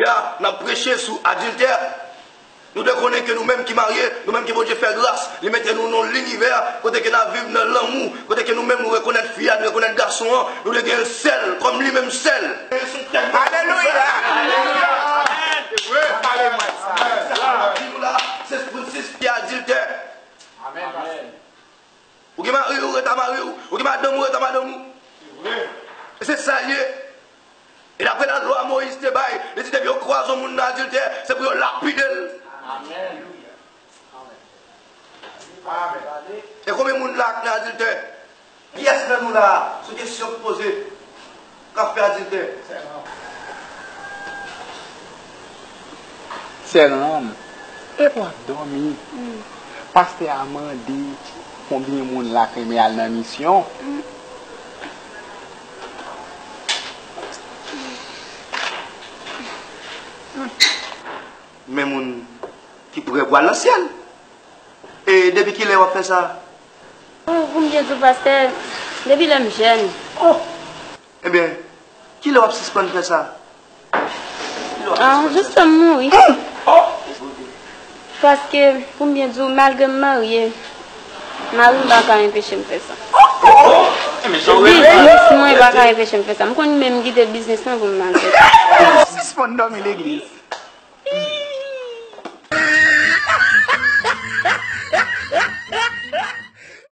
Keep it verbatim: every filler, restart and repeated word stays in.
A, n ap preche sou adiltè. Nou dwe konnen ke nou menm ki marye, nou menm ke Bondye fè gras, li mete nou nan linivè kote ke n ap viv nan lanmou, kote ke nou menm nou rekonèt fi a, nou rekonèt gason an, nou dwe gen sèl, kòm li menm sèl. Alelouya! Alelouya! Pale mwen sa. Sa k ap di nou la, se Francis ki adiltè. Amèn. Ou gen mari w, rete ak mari w. Ou gen madanm ou, rete ak madanm ou. E se sa l ye. E daprè lalwa Moyiz te bay, li di depi yo kwaze yon moun nan adiltè, se pou yo lapide l. Amèn. E konbyen moun la k nan adiltè? Kiyès nan nou la, sou kesyon k poze, k ap fè adiltè? Sè Ram, epa w ap dòmi? Pastè a mande konbyen moun la k renmen al nan misyon. Men moun ki prè pou al nan syèl. E depi kilè w ap fè sa? Pou m byen di w, pastè, depi lè m jèn. Oh! Ebyen, kilè w ap sispann fè sa? Ah, jis lè m mouri. Oh! Paske, pou m byen di w, malgre m marye, mari m pa ka enpeche m fè sa. Oh! Biznis mwen pa ka enpeche m fè sa. M konn menm kite biznis mwen pou m al fè sa. Sispann dòmi legliz.